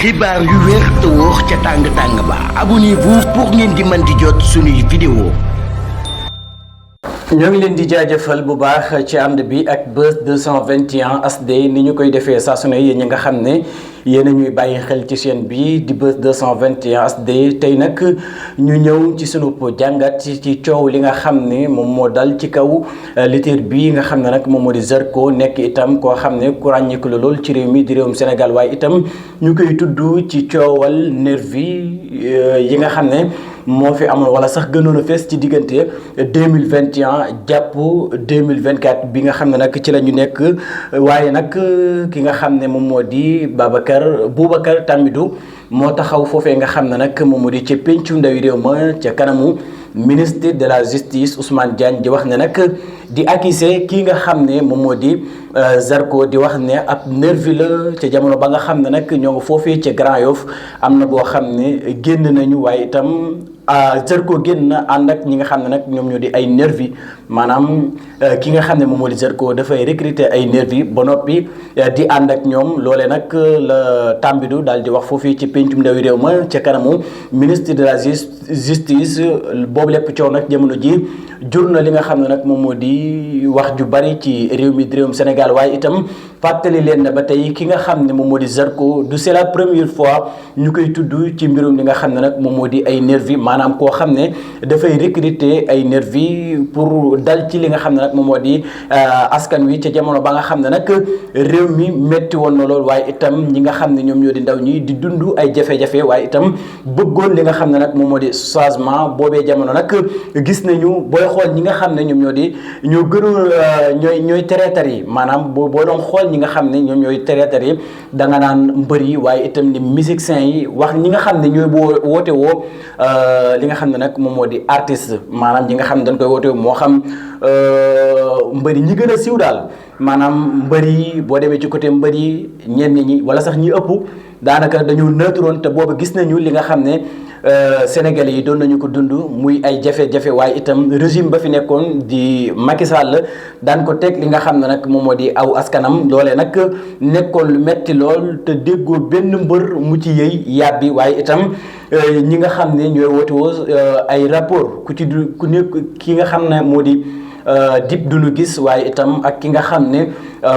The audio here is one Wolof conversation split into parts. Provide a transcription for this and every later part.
xibaar yu wér te wóor ca tàng ba abonnez-vous pour ngeen di mën di jot suñuy vidéo. ñoo ngi leen di jaajëfal bu baax ci ànd bi ak Buzz 221 HD ni ñu koy defee saa su ne yéen ñi nga xam ne yéen a ñuy bàyyi xel ci chaîne bi di Buzz 221 HD tey nag ñu ñëw ci sunu jàngat ci coow li nga xam ne moom moo dal ci kaw lutteur bi nga xam ne nag moom moo di Zarko nekk itam koo xam ne ku ràññeeku la lool ci réew mi di réewum Sénégal waaye itam ñu koy tudd ci coowal nervi yi nga xam ne moo fi amoon wala sax gënoon a fees ci diggante 2021 jàpp 2024 bi nga xam ne nag ci la ñu nekk waaye nag ki nga xam ne moom moo di Boubacar Tambidou moo taxaw foofee nga xam ne nag moom moo di ca pencu ndawi réew ma ca kanamu ministre de la justice Ousmane Diagne di wax ne nag di accuser kii nga xam ne moom moo di Zarko di wax ne ab nervi la ca jamono ba nga xam ne nag ñoo ngi foofee ca Grand Yoff am na boo xam ne génn nañu waaye itam Zarko génn na ànd ak ñi nga xam ne nag ñoom ñoo di ay nervi maanaam ki nga xam ne moom moo di Zarko dafay recruter ay nervi ba noppi di ànd ak ñoom loolee nag la Tambidou daal di wax foofii ci pencum ndawi réew ma ca kanamu ministre de la justice boobu lépp coow nag jamono ji jur na li nga xam ne nag moom moo di wax ju bari ci réew mi di réewum Sénégal waaye itam fàttali leen ne ba tey ki nga xam ne moom moo di Zarko du c'est la première fois ñu koy tudd ci mbirum li nga xam ne nag moom moo di ay nervi maanaam koo xam ne dafay recruter ay nervi pour dal ci li nga xam ne nag moom moo di askan wi ca jamono ba nga xam ne nag réew mi metti woon na lool waaye itam ñi nga xam ne ñoom ñoo di ndaw ñi di dund ay jafe-jafe waaye itam bëggoon li nga xam ne nag moom moo di changement boobee jamono nag gis nañu booy xool ñi nga xam ne ñoom ñoo gënoon ñooy traiteur yi maanaam boo doon xool ñi nga xam ne ñoom ñooy traiteur yi da nga naan mbër yi waaye itam ni musiciens yi wax ñi nga xam ne ñooy woote woo li nga xam ne nag moom moo di artiste maanaam ñi nga xam ne dañ koy woote moo xam mbër yi ñi gën a siiw daal maanaam mbër yi boo demee ci côté mbër yi ñenn ñi wala sax ñi ëpp daanaka dañoo neutroon te boobu gis nañu li nga xam ne Sénégalais yi doon nañu ko dund muy ay jafe-jafe waaye itam régime ba fi nekkoon di Macky Sall daan ko teg li nga xam ne nag moom moo di aw askanam loolee nag nekkoon lu metti lool te déggoo benn mbër mu ci yëy yàbbi waaye itam ñi nga xam ne ñooy woote woo ay rapport ku nekk ki nga xam ne moo di Dip Doundou Guiss waaye itam ak ki nga xam ne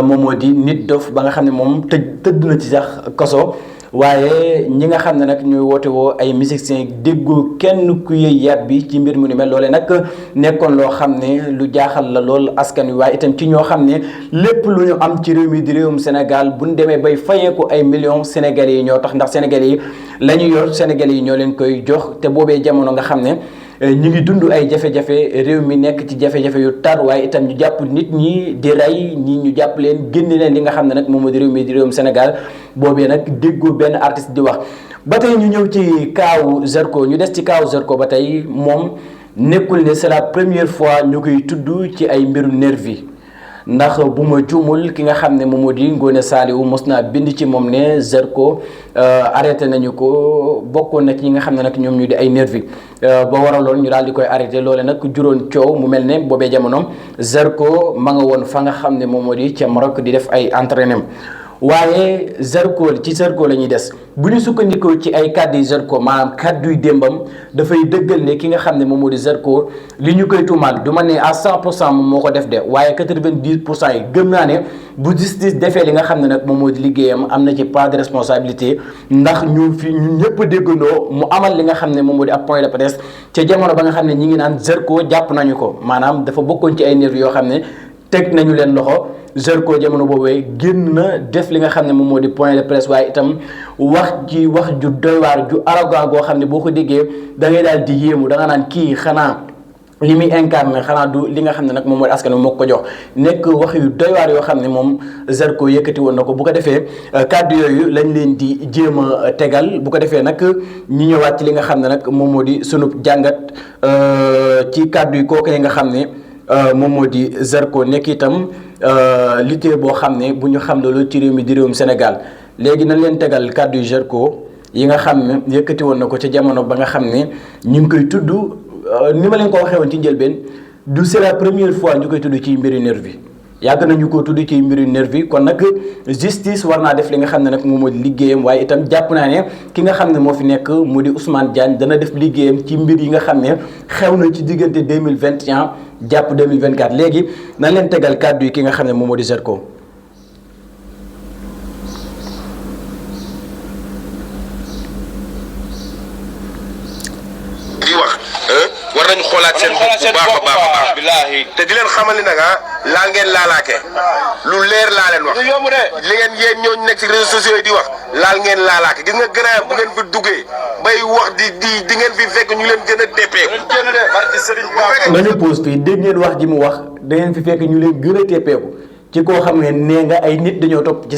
moom moo di Nit Dof ba nga xam ne moom tëdd na ci sax kaso waaye ñi nga xam ne nag ñooy woote woo ay musiciens déggoo kenn ku yëy yàb bi ci mbir mu ni mel loole nag nekkoon loo xam ne lu jaaxal la lool askan wi waaye itam ci ñoo xam ne lépp lu ñu am ci réew mi di réewum Sénégal bu ñu demee bay fayee ko ay millions Sénégalais yi ñoo tax ndax Sénégalais yi la ñu yor Sénégalais yi ñoo leen koy jox te boobee jamono nga xam ne ñu ngi dund ay jafe-jafe réew mi nekk ci jafe-jafe yu tar waaye itam ñu jàpp nit ñi di rey ñi ñu jàpp leen génn leen li nga xam ne nag moom moo di réew mi di réewum Sénégal boobee nag déggoo benn artiste di wax ba tey ñu ñëw ci kaawu Zarko ñu des ci kaawu Zarko ba tey moom nekkul ne c'est la première fois ñu koy tudd ci ay mbiru nervi ndax bu ma juumul ki nga xam ne moom moo di Ngoné Saliou mos naa bind ci moom ne Zarko arrêté nañu ko bokkoon na ci ñi nga xam ne nag ñoom ñu di ay nervi ba waraloon ñu daal di koy arrêté loole nag juróon coow mu mel ne boobee jamono Zarko ma nga woon fa nga xam ne moom moo di ca Maroc di def ay entraînement waaye Zarko la ñuy des bu ñu sukkandikoo ci ay kàddu yu Zarko maanaam kàddu yu démbam dafay dëggal ne ki nga xam ne moom moo di Zarko li ñu koy tuumaal du ma ne à 100% moom moo ko def de waaye 90% yi gëm naa ne bu justice defee li nga xam ne nag moom moo di liggéeyam am na ci part de responsabilité ndax ñun ñëpp déggandoo mu amal li nga xam ne moom moo di ab point de presse ca jamono ba nga xam ne ñi ngi naan Zarko jàpp nañu ko maanaam dafa bokkoon ci ay nervi yoo xam ne teg nañu leen loxo Zarko jamono boobee génn na def li nga xam ne moom moo di point de presse waaye itam wax ju doy waar ju arrogant goo xam ne boo ko déggee da ngay daal di yéemu da nga naan kii xanaa li muy incarné xanaa du li nga xam ne nag moom moo di askan wi moo ko jox nekk wax yu doy waar yoo xam ne moom Zarko yëkkati woon na ko bu ko defee kàddu yooyu lañ leen di jéem a tegal bu ko defee nag ñu ñëwaat ci li nga xam ne nag moom moo di sunub jàngat ci kàddu yi kooku nga xam ne moom moo di Zarko nekk itam lutteur boo xam ne bu ñu xam loolu ci réew mi di réewum Sénégal léegi nañ leen tegal kàddu yu Zarko yi nga xam ne yëkkati woon na ko ca jamono ba nga xam ne ñu ngi koy tudd ni ma leen ko waxee woon ci njëlbeen du c'est la première fois ñu koy tudd ci mbiru nervi yàgg nañu ko tudd ci mbiru nervi kon nag justice war naa def li nga xam ne nag moom moo di liggéeyam waaye itam jàpp naa ne ki nga xam ne moo fi nekk mu di Ousmane Diagne dana def liggéeyam ci mbir yi nga xam ne xew na ci diggante 2021 jàpp 2024 léegi nañ leen tegal kàddu yi ki nga xam ne moom moo di Zarko. war nañu xoolaat seen bopp bu baax a baax a baax te di leen xamal ni nag laal ngeen laalaake lu leer laa leen wax li ngeen yéen ñooñu nekk ci réseaux sociaux yi di wax laal ngeen laalaake gis nga gën bu ngeen fi duggee bay wax di ngeen fi fekk ñu leen gën a teppeeku. nañu pause fii dégg ngeen wax ji mu wax da ngeen fi fekk ñu leen gën a teppeeku ci koo xam ne nee nga ay nit dañoo topp ci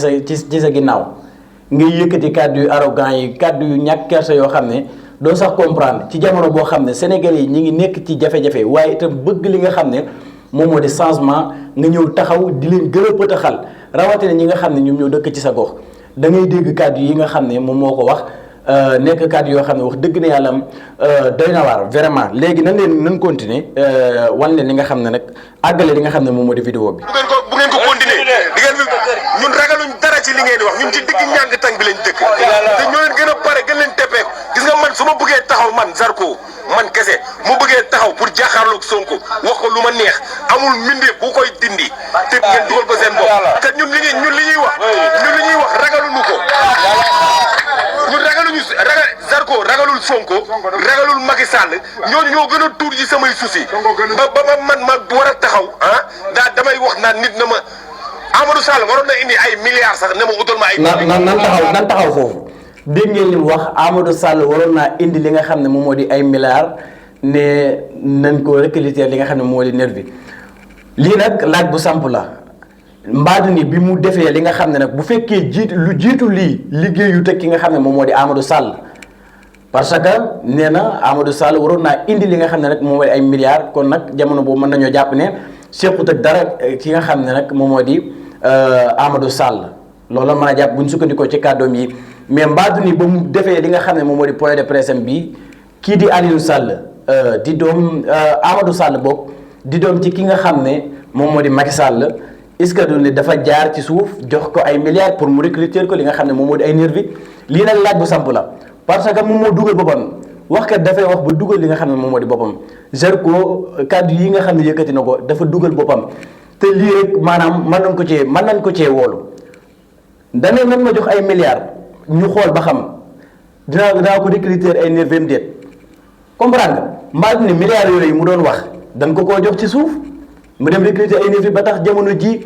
sa ginnaaw ngay yëkkati kàddu yu arrogant yi kàddu yu ñàkk kersa yoo xam ne doo sax comprendre ci jamono boo xam ne Sénégalais yi ñi ngi nekk ci jafe-jafe waaye itam bëgg li nga xam ne moom moo di changement nga ñëw taxaw di leen gën a pëtaxal rawatina ñi nga xam ne ñoom ñoo dëkk ci sa gox da ngay dégg kàddu yi nga xam ne moom moo ko wax nekk kàddu yoo xam ne wax dëgg na yàlla doy na waar vraiment léegi nan continuer wan leen li nga xam ne nag àggale li nga xam ne moom moo di vidéo bi. bu ngeen ko continuer di ngeen fi ñun ragaluñ dara ci li ngeen di wax ñun ci digg ñàng tàng bi lañ dëkk te ñoo leen gën a pare gën leen teppeeku gis nga man su ma bëggee taxaw man Zarko man kese mu bëggee taxaw pour jàkkaarloog Sonko wax ko lu ma neex amul mbindeef bu koy dindi te ngeen dugal ko seen bopp te ñun li ñuy wax ragaluñu ko ñun Zarko ragalul Sonko ragalul Macky Sall ñooñu ñoo gën a tuur ci samay soucis ba man ma war a taxaw damay wax naan nit na ma Amadou Sall waroon na indi ay milliards sax ne ma utal ma ay. nan taxaw foofu dégg ngeen li mu wax Amadou Sall waroon naa indi li nga xam ne moom moo di ay milliards ne nañ ko recruter li nga xam ne moo di nervi lii nag laaj bu samp la mbaadu ni bi mu defee li nga xam ne nag bu fekkee jiitu lii liggéeyu teg ki nga xam ne moom moo di Amadou Sall parce que nee na Amadou Sall waroon naa indi li nga xam ne nag moom moo di ay milliards kon nag jamono boobu mën nañoo jàpp ne sequt ak dara ki nga xam ne nag moom moo di Amadou Sall loolu la mën a jàpp bu ñu sukkandikoo ci kàddoom yi mais mbaadu ni ba mu defee li nga xam ne moom moo di point de presse bi kii di Aliou Sall di doom Amadou Sall bokk di doom ci ki nga xam ne moom moo di Macky Sall est-ce que du ne dafa jaar ci suuf jox ko ay milliards pour mu recruter ko li nga xam ne moom moo di ay nervi lii nag laaj bu samp la parce que moom moo dugal boppam wax kat dafay wax ba dugal li nga xam ne moom moo di boppam Zarko kàddu yi nga xam ne yëkkati na ko dafa dugal boppam te lii rek maanaam mën nañ ko cee woolu dane nan ma jox ay milliards ñu xool ba xam dinaa ko recruter ay nervi am déet comprendre nga mbaa ni milliards yooyu mu doon wax dañ ko koo jox ci suuf mu dem recruter ay nervi ba tax jamono ji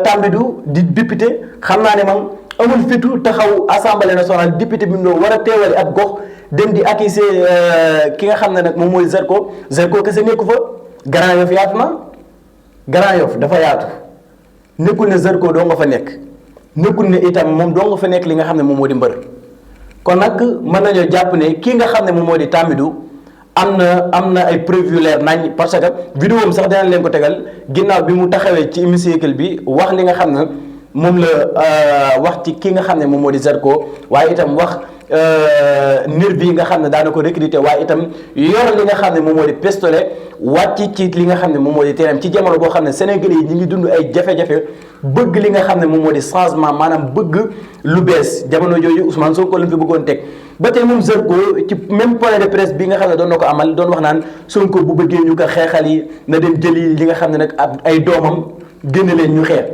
Tambidou di député xam naa ne moom amul fitu taxaw assemblée nationale député bi mu doon war a teewale ab gox dem di accuser ki nga xam ne nag moom mooy Zarko kese nekku fa Grand Yoff yaatu na Grand Yoff dafa yaatu nekkul ne Zarko doo nga fa nekk nekkul ne itam moom doo nga fa nekk li nga xam ne moom moo di mbër kon nag mën nañoo jàpp ne kii nga xam ne moom moo di Tambidou am na ay preuve yu leer nañ parce que vidéo am sax dinañ leen ko tegal ginnaaw bi mu taxawee ci hémicycle bi wax li nga xam ne moom la wax ci ki nga xam ne moom moo di Zarko waaye itam wax nervi yi nga xam ne daana ko recruter waaye itam yor li nga xam ne moom moo di pistolet wàcc ci li nga xam ne moom moo di terrain ci jamono boo xam ne Sénégalais yi ñu ngi dund ay jafe-jafe bëgg li nga xam ne moom moo di changement maanaam bëgg lu bees jamono jooju Ousmane Sonko lañ fi bëggoon teg ba tey moom Zarko ci même point de presse bi nga xam ne doon na ko amal doon wax naan Sonko bu bëggee ñu ko xeexal yi na dem jëli li nga xam ne nag ay doomam génn leen ñu xeex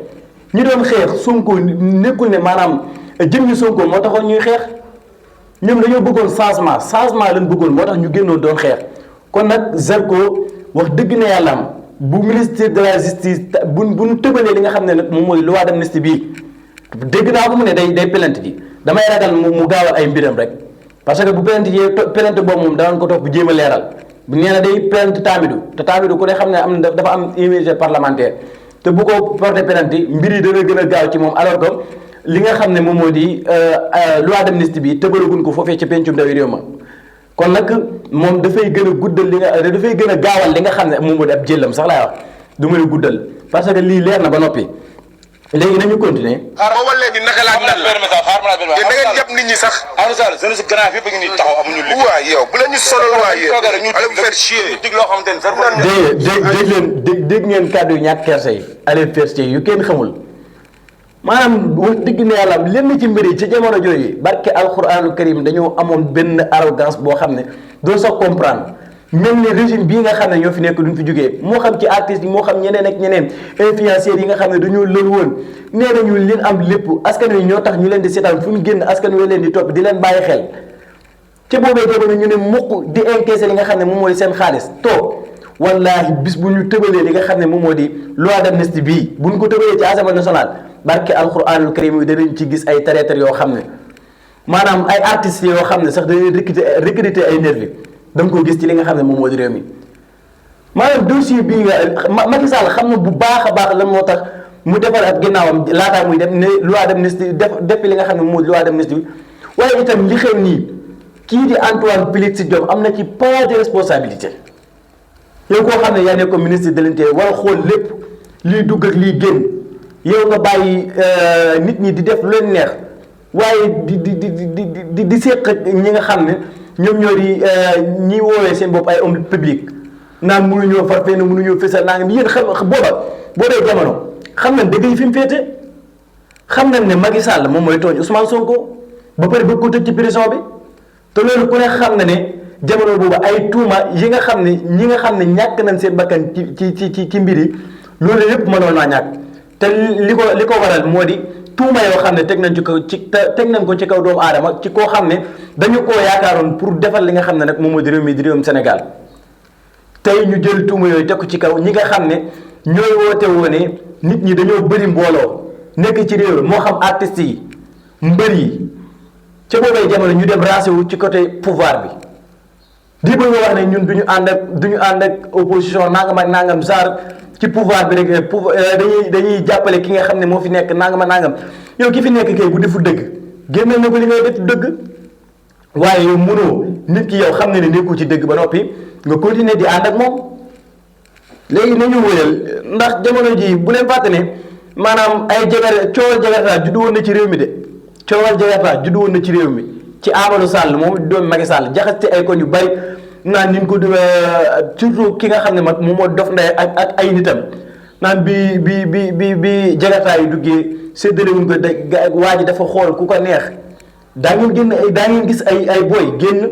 ñi doon xeex Sonko nekkul ne maanaam jëmmi Sonko moo taxoon ñuy xeex ñoom dañoo bëggoon changement lañ bëggoon moo tax ñu génnoon doon xeex kon nag Zarko wax dëgg na yàlla am bu ministre de la justice bu ñu tëbalee li nga xam ne nag moom mooy loi d'amnistie bii dégg naa ko mu ne day plainte ji damay ragal mu gaawal ay mbiram rek parce que bu plainte boobu moom danañ ko topp jéem a leeral bu nee na day plainte Tambidou te Tambidou ku ne xam ne dafa am immunité parlementaire te bu ko porté plainte mbir yi dana gën a gaaw ci moom alors que li nga xam ne moom moo di loi d'amnistie bi tëbalaguñ ko foofee ci pencum ndawi réew ma kon nag moom dafay gën a guddal dafay gën a gaawal li nga xam ne moom moo di ab jëllam sax laay wax du may guddal parce que lii leer na ba noppi léegi nañu continuer. xaaral ma leen ni naka laa nan la te na ngeen jàpp nit ñi sax. waaw yow bu leen ñu sonal waa yéen allez vous faire chier. dégg ngeen kàddu yu ñàkk kersa yi allez faire chier yu kenn xamul maanaam wax dëgg ne yàlla lenn ci mbir yi ci jamono jooju barke alxuraanul karim dañoo amoon benn arrogance boo xam ne doo sax comprendre mel ni régime bii nga xam ne ñoo fi nekk duñ fi jógee moo xam ci artistes yi moo xam ñeneen ak ñeneen influenceurs yi nga xam ne dañoo lël woon nee nañu leen am lépp askan wi ñoo tax ñu leen di seetaan fu ñu génn askan wi leen di topp di leen bàyyi xel ci boobee jamono ñu ne mukk di encaisser li nga xam ne moom mooy seen xaalis toog wallaahi bis bu ñu tëbalee li nga xam ne moom moo di loi d'amnistie bii bu ñu ko tëbalee ci assemblée nationale barke alxuraanul karim yi danañ ci gis ay traître yoo xam ne maanaam ay artistes yoo xam ne sax dañuy recruter ay nervi da nga ko gis ci li nga xam ne moom moo di réew mi maanaam dossier bii nga Macky Sall xam na bu baax a baax lan moo tax mu defal ak ginnaawam laataa muy dem ne loi d'amnistie def li nga xam ne moom loi d'amnistie waaye itam li xew nii kii di Antoine Félix Diome am na ci part de responsabilité yow koo xam ne yaa nekk ko ministre de l'Intérieur war a xool lépp liy dugg ak liy génn yow nga bàyyi nit ñi di def lu leen neex waaye di seq ñi nga xam ne ñoom ñoo di ñi woowee seen bopp ay homme public naan mënuñoo far fenn mënuñoo fësal naa ngi yéen xam boo dee jamono xam nañ dëgg yi fi mu féete xam nañ ne Macky Sall moom mooy tooñ Ousmane Sonko ba pare bëgg ko tëj ci prison bi te loolu ku ne xam na ne jamono boobu ay tuuma yi nga xam ne ñi nga xam ne ñàkk nañ seen bakkan ci mbir yi loolu lépp mënoon naa ñàkk te li ko waral moo di tuuma yoo xam ne teg nañ ko ci kaw doomu aadama ci koo xam ne dañu koo yaakaaroon pour defal li nga xam ne nag moom moo di réew mi di réewum Sénégal tey ñu jël tuuma yooyu teg ko ci kaw ñi nga xam ne ñooy woote woone nit ñi dañoo bëri mbooloo nekk ci réew moo xam artistes yi mbër yi ca boobay jamono ñu dem rancé wu ci côté pouvoir bi di bëgg wax ne ñun duñu ànd ak opposition nangam ak nangam genre ci pouvoir bi rek dañuy jàppale ki nga xam ne moo fi nekk nangam ak nangam yow ki fi nekk kay bu defu dëgg génnal na ko li ngay def dëgg waaye yow mënoo nit ki yow xam ne ne nekkul ci dëgg ba noppi nga continuer di ànd ak moom léegi nañu wóyal ndax jamono ji bu leen fàtte ne maanaam ay coowal jagarta juddu woon na ci réew mi de coowal jagarta juddu woon na ci réew mi ci Amadou Sall moom doomu Macky Sall jaxas ci ay koñ yu bari naan ni ñu ko surtout ki nga xam ne moom moo dof ndey ak ay nitam naan bi jagarta yi duggee séddale wuñ ko waa ji dafa xool ku ko neex daa ngeen gis ay boy génn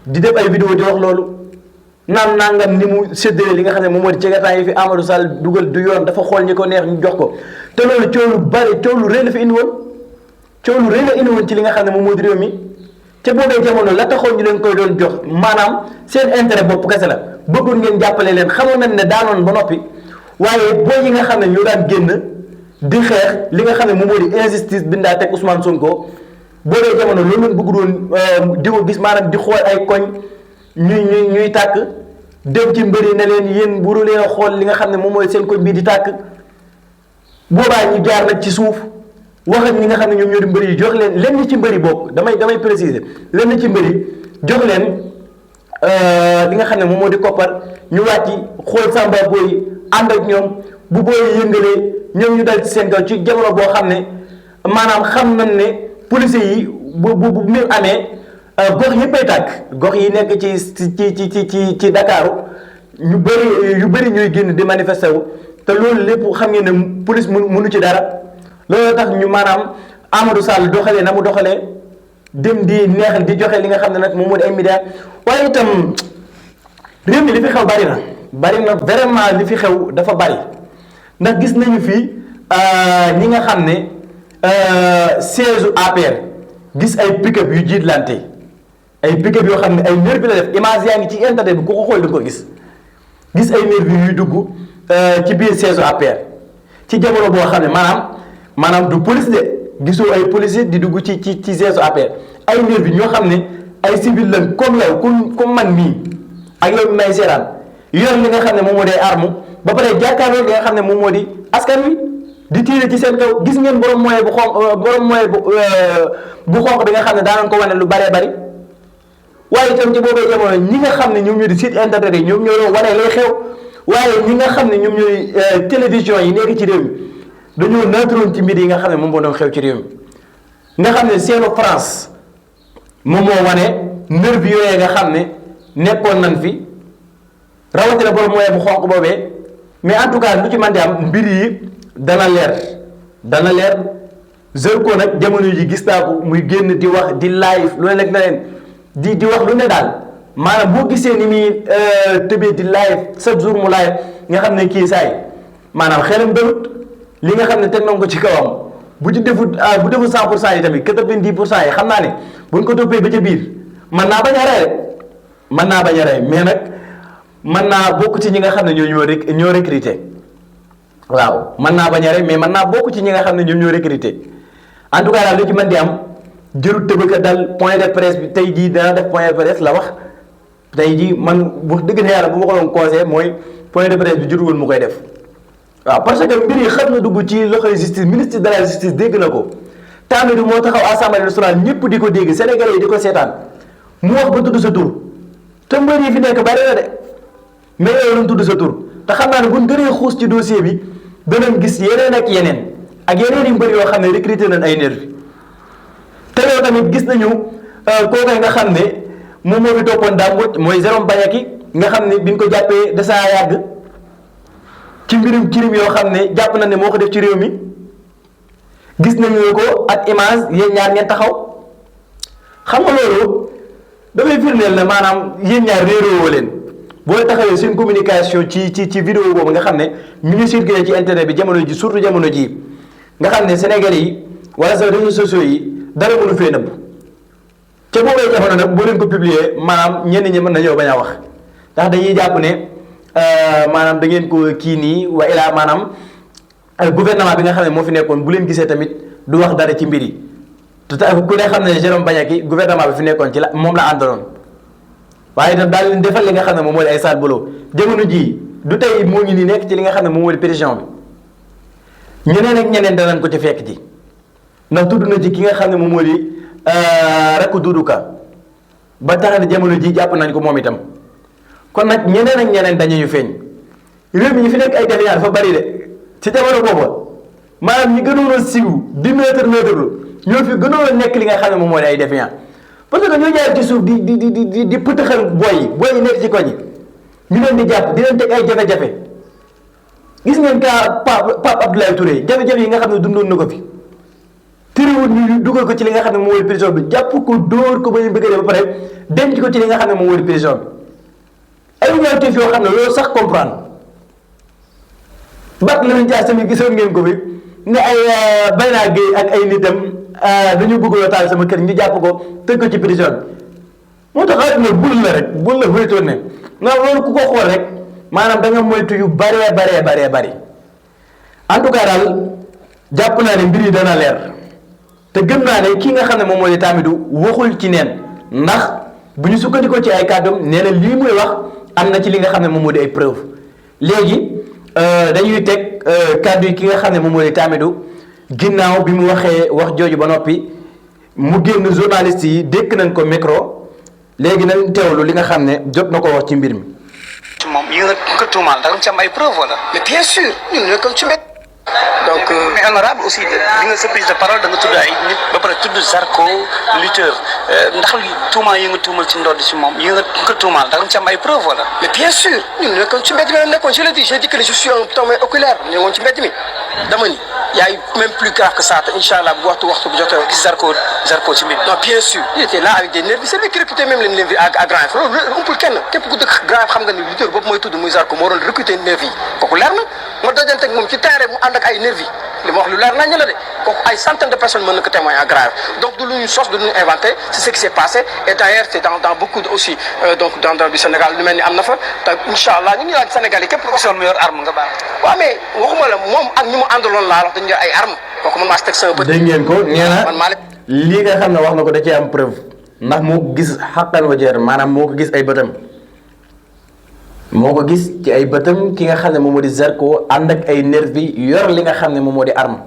di def ay vidéo di wax loolu naan nangam ni mu séddale li nga xam ne moom moo di jagarta yi fi Amadou Sall dugal du yoon dafa xool ñi ko neex ñu jox ko te loolu coow lu rëy la fi indi woon coow lu rëy la indi woon ci li nga xam ne moom moo di réew mi te boobee jamono la taxoon ñu leen koy doon jox maanaam seen intérêt bopp kese la bëggoon ngeen jàppale leen xamoon nañ ne daanoon ba noppi waaye boo yi nga xam ne ñoo daan génn di xeex li nga xam ne moom moo di injustice bi ndaa teg Ousmane Sonko boobee jamono loolu leen bëgg doon di ko gis maanaam di xool ay koñ ñuy tàkk dem ci mbëri ne leen yéen buru leen xool li nga xam ne moom mooy seen koñ bii di tàkk boobaa ñu jaar nag ci suuf wax ak ñi nga xam ne ñoom ñoo di mbëri yi jox leen lenn ci mbëri bokk damay préciser lenn ci mbëri jox leen li nga xam ne moom moo di koppar ñu wàcc xool samba booy ànd ak ñoom bu booy yëngalee ñoom ñu dal ci seen kaw ci jamono boo xam ne maanaam xam nañ ne policiers yi bu mu amee gox yëppay tàkk gox yi nekk ci Dakaaru yu bëri ñuy génn di manifester wu te loolu lépp xam ngeen ne police mënu ci dara loolu tax ñu maanaam Amadou Sall doxalee na mu doxalee dem di neexal di joxe li nga xam ne nag moom moo di ay médias waaye itam réew mi li fi xew bari na vraiment li fi xew dafa bari ndax gis nañu fi ñi nga xam ne siège APR gis ay pick-up yu jiitlante ay pick-up yoo xam ne ay nervi la def image yaa ngi ci internet bi ku ko xool da nga ko gis ay nervi yuy dugg ci biir siège APR ci jamono boo xam ne maanaam du police de gisoo ay policiers di dugg ci siège APR ay nervi ñoo xam ne ay civil lañ comme yow comme man mii ak yow may seeraan yor li nga xam ne moom moo di arme ba pare jàkkaarloo li nga xam ne moom moo di askan wi di tiire ci seen kaw gis ngeen borom moyen bu xonq bi nga xam ne daanañ ko wane lu baree bari waaye itam ci boobee jamono ñi nga xam ne ñoom ñoo di site internet yi ñoom ñoo doon wane lay xew waaye ñi nga xam ne ñoom ñooy télévision yi nekk ci réew mi dañoo neutroon ci mbir yi nga xam ne moom moo doon xew ci réew mi nga xam ne seenu France moom moo wane nervi yooyee nga xam ne nekkoon nañ fi rawatina borom mooy bu xonq boobee mais en tout cas lu ci mën di am mbir yi dana leer Zarko nag jamono ji gis naa ko muy génn di wax di live lu ne nag na leen di wax lu ne daal maanaam boo gisee ni muy tëbee di live chaque jour mu live nga xam ne kii saay maanaam xelam dalut li nga xam ne teg nañ ko ci kawam bu ci defut bu defut 100% yi tamit 90% yi xam naa ne buñ ko toppee ba ca biir mën naa bañ a rey mais nag mën naa bokk ci ñi nga xam ne ñoo recruter waaw mën naa bañ a rey mais mën naa bokk ci ñi nga xam ne ñoom ñoo recruter en tout cas daal lu ci mën di am jërut tëbëka dal point de presse bi tey jii dana def point de presse la wax tey jii man bu dëgg na yàlla bu ma ko doon conseil mooy point de presse bi jërul woon mu koy def waaw parce que mbir yi xam na dugg ci loxoy justice ministre de la justice dégg na ko Tamidou moo taxaw assemblée nationale ñëpp di ko dégg sénégalais yi di ko seetaan mu wax ba tudd sa tur te mbir yi fi nekk bari na de mais yow lañ tudd sa tur te xam naa ne buñ gënee xuus ci dossier bi danañ gis yeneen ak yeneen yu mbër yoo xam ne recruté nañ ay nervi te yow tamit gis nañu kooku nga xam ne moom moo fi toppoon daa mooy Jérôme Bandiaky nga xam ne biñ ko jàppee de saa yàgg ci mbirum crime yoo xam ne jàpp na ne moo ko def ci réew mi gis nañu ko ak image yéen ñaar ngeen taxaw xam nga loolu dafay firndeel ne maanaam yéen ñaar réeróo leen boo taxawee seen communication ci vidéo boobu nga xam ne ñu ngi circulé ci internet bi jamono ji surtout jamono ji nga xam ne Sénégalais yi wala sa réseaux sociaux yi dara mënu fee nëbb ca boobee jamono nag boo leen ko publier maanaam ñenn ñi mën nañoo bañ a wax ndax dañuy jàpp ne maanaam da ngeen ko kii nii wa ilaa maanaam gouvernement bi nga xam ne moo fi nekkoon bu leen gisee tamit du wax dara ci mbir yi te ku ne xam ne Jérôme Bandiaky gouvernement bi fi nekkoon ci la moom la àndaloon waaye itam daal leen defal li nga xam ne moom moo di ay sale boulot jamono jii du tey moo ngi nii nekk ci li nga xam ne moom moo di prison bi ñeneen ak ñeneen danañ ko ci fekk ci ndax tudd na ci ki nga xam ne moom moo di rakku Doudou Ka ba tax na jamono ji jàpp nañ ko moom itam kon nag ñeneen ak ñeneen dañuy feeñ réew mi ñu fi nekk ay défiant dafa bari de ci jamono booba maanaam ñi gënoon a siiw di mètre ñoo fi gënoon a nekk li nga xam ne moom moo di ay défiant parce que ñoo jaar ci suuf di pëtëxal booy yi nekk ci koñ yi ñu leen di jàpp di leen teg ay jafe-jafe gis ngeen kaa Pape Abdoulaye Touré jafe-jafe yi nga xam ne dundoon na ko fi tëriwul ñu dugal ko ci li nga xam ne moom mooy prison bi jàpp ko dóor ko ba ñu bëgg a def ba pare denc ko ci li nga xam ne moom mooy prison bi ay ñaawteef yoo xam ne loolu sax comprendre bat la ñu jaar tamit gisoon ngeen ko fi ne ay Bayna Gueye ak ay nitam dañu bëgg a taal sama kër ñu jàpp ko tëj ko ci prison bi moo tax xarit na bul la rek bul la faytoon ne non loolu ku ko xool rek maanaam da nga moytu yu baree bari en tout cas daal jàpp naa ne mbir yi dana leer te gëm naa ne kii nga xam ne moom moo di Tamidou waxul ci neen ndax bu ñu sukkandikoo ci ay kàddoom nee na lii muy wax am na ci li nga xam ne moom moo di ay preuve léegi dañuy teg kàddu yi ki nga xam ne moom moo di Tamidou ginnaaw bi mu waxee wax jooju ba noppi mu génn journaliste yi dékk nañ ko micro léegi nañ teewlu li nga xam ne jot na ko wax ci mbir mi. moom yi nga ko tuumaal da nga ci am ay preuve wala. mais bien sûr ñun ñoo ko ci mbedd. donc mais honorable aussi di nga sa prise de parole da nga tudd ay nit ba pare tudd Zarko lutteur ndax tuumaal yi nga tuumal ci ndodd si moom yi nga ko tuumaal da nga ci am ay preuve wala. mais bien sûr ñun ñoo ko ci mbedd mi la nekkoon je l'ai dit j'ai dit que je suis un témoin oculaire ñu woon ci mbedd mi dama ni y a eu même plus grave que ça te incha allah bu waxtu bu jotee gis Zarko ci mbir. non bien sûr il était là avec des nervis c'est lui qui recrutait même les nervis à Grand Yoff loolu umpul kenn képp ku dëkk Grand Yoff xam nga ni lutteur boobu mooy tudd muy Zarko moo doon recruter nervis yi kooku leer na moo dajante ak moom ci terrain mu ànd ak ay nervis li ma wax lu leer nañ la de kooku ay centaines de personnes mën na ko témoigner à Grand Yoff donc du lu ñu sos du lu ñu inventé c'est ce qui s'est passé et d'ailleurs c'est dans beaucoup aussi donc dans du Sénégal lu mel ni am na fa te incha allah ñu ngi laaj Sénégal yi képp ku soon mu yor arme nga baax waaw mais waxuma la moom ak ñi mu àndaloon laa wax dañu yor ay arme kooku man maa si teg sama bët. dégg ngeen ko nee na lii nga xam ne wax na ko da cee am preuve ndax moo ko gis xaqan wa jeer maanaam moo ko gis ay bëtam moo ko gis ci ay bëtam ki nga xam ne moom moo di Zarko ànd ak ay nervi yor li nga xam ne moom moo di arme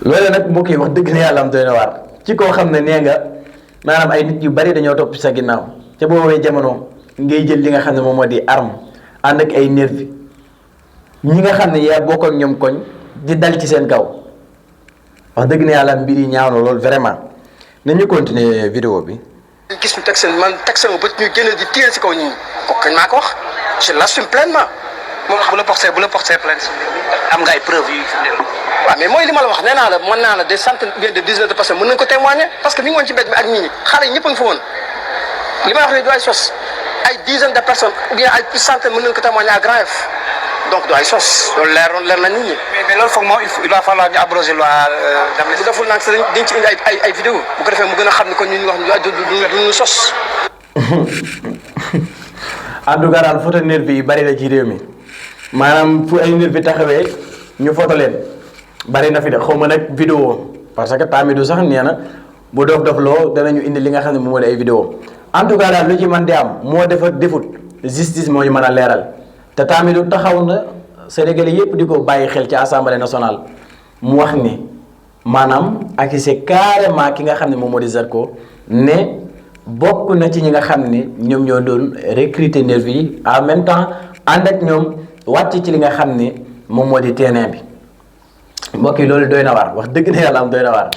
loolu nag mbokk yi wax dëgg na yàlla am doy na waar ci koo xam ne nee nga maanaam ay nit yu bari dañoo topp sa ginnaaw ca boobee jamono ngay jël li nga xam ne moom moo di arme ànd ak ay nervi ñi nga xam ne yaa bokk ak ñoom koñ di dal ci seen kaw wax dëgg ne yàlla mbir yi ñaaw na loolu vraiment nañu continuer vidéo bi. gis ñu teg seen ba ñu génn di tirer si kaw nit ñi kooku kañ maa ko wax je l'assume pleinement moom bu la porté plainte am nga ay preuves yu waaw mais mooy li ma la wax nee naa la mën naa la des centaines ou bien des dizaines de personnes mën nañu ko témoigner parce que mi ngi woon ci mbedd mi ak nit ñi xale yi ñëpp a ngi fa woon li may wax ni du ay sos ay dizaines de personnes ou bien ay plus centaines mën nañu ko témoigner à Grand Yoff donc du ay sos loolu leer na nit ñi. mais loolu foog moom il va falloir ñu abroger loi d'amnistie. bu deful nag dañ ci indi ay vidéo bu ko defee mu gën a xam ne kon ñu wax du sos. en tout cas daal photo nervi yi bari na ci réew mi maanaam fu ay nervi taxawee ñu photo leen bari na fi de xaw ma nag vidéo parce que Tamidou sax nee na bu dof loo danañu indi li nga xam ne moom moo di ay vidéo en tout cas daal lu ci mën di am moo defut justice moo ñu mën a leeral te Tamidou taxaw na Sénégalais yépp di ko bàyyi xel ci assemblée nationale mu wax ni maanaam accusé carrément ki nga xam ne moom moo di Zarko ne bokk na ci ñi nga xam ne ñoom ñoo doon recruter nervi yi en même temps ànd ak ñoom wàcc ci li nga xam ne moom moo di terrain bi mbokk yi loolu doy na waar wax dëgg na yàlla am doy na waar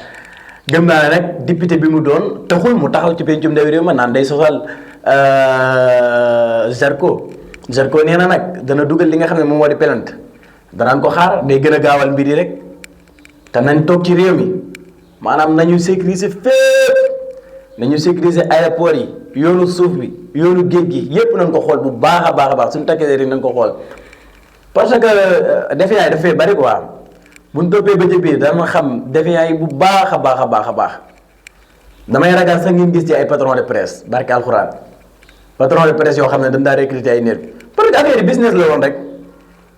gëm naa ne nag député bi mu doon taxul mu taxaw ci pencum ndawi réew ma naan day sosal Zarko nee na nag dana dugal li nga xam ne moom moo di plainte danaan ko xaar day gën a gaawal mbir yi rek te nañ toog ci réew mi maanaam nañu sécuriser fépp nañu sécuriser aéroport yi yoonu suuf bi yoonu géej gi yépp nañ ko xool bu baax a baax suñu takkee rek nañ ko xool parce que défiant yi dafay bari quoi buñ toppee ba ci biir dama xam défiant yi bu baax a baax damay ragal sax ngeen gis ci ay patron de presse barke alxuraan patron de presse yoo xam ne dañ daa recruter ay nervi parce que affaire yi business la woon rek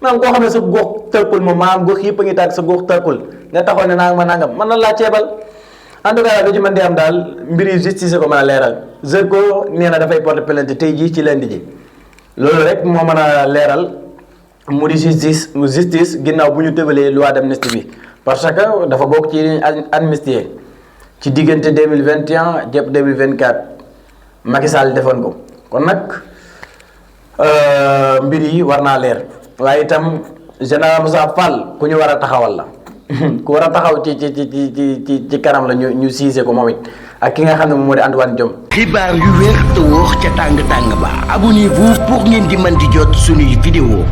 maanaam koo xam ne sa gox tëkkul moom maanaam gox yëpp a ngi tàgg sa gox tëkkul nga taxaw ne naa ma nangam mën na laa ceebal en tout cas lu ci mën di am daal mbiri justice ko mën a leeral Zarko nee na dafay porter plainte tey jii ci lundi ji loolu rek moo mën a leeral mu di justice ginnaaw bu ñu tëbalee loi d'amnistie bi parce que dafa bokk ci amnistie ci diggante 2021 jàpp 2024 Macky Sall defoon ko kon nag mbir yi war naa leer waaye itam général Moussa Fall ku ñu war a taxawal la ku war a taxaw ci kanam la ñu siise ko moom it ak ki nga xam ne moom moo di Antoine Diome. xibaar yu wér te wóor ca tàng tàng ba abonnez-vous pour ngeen di mën di jot suñuy vidéo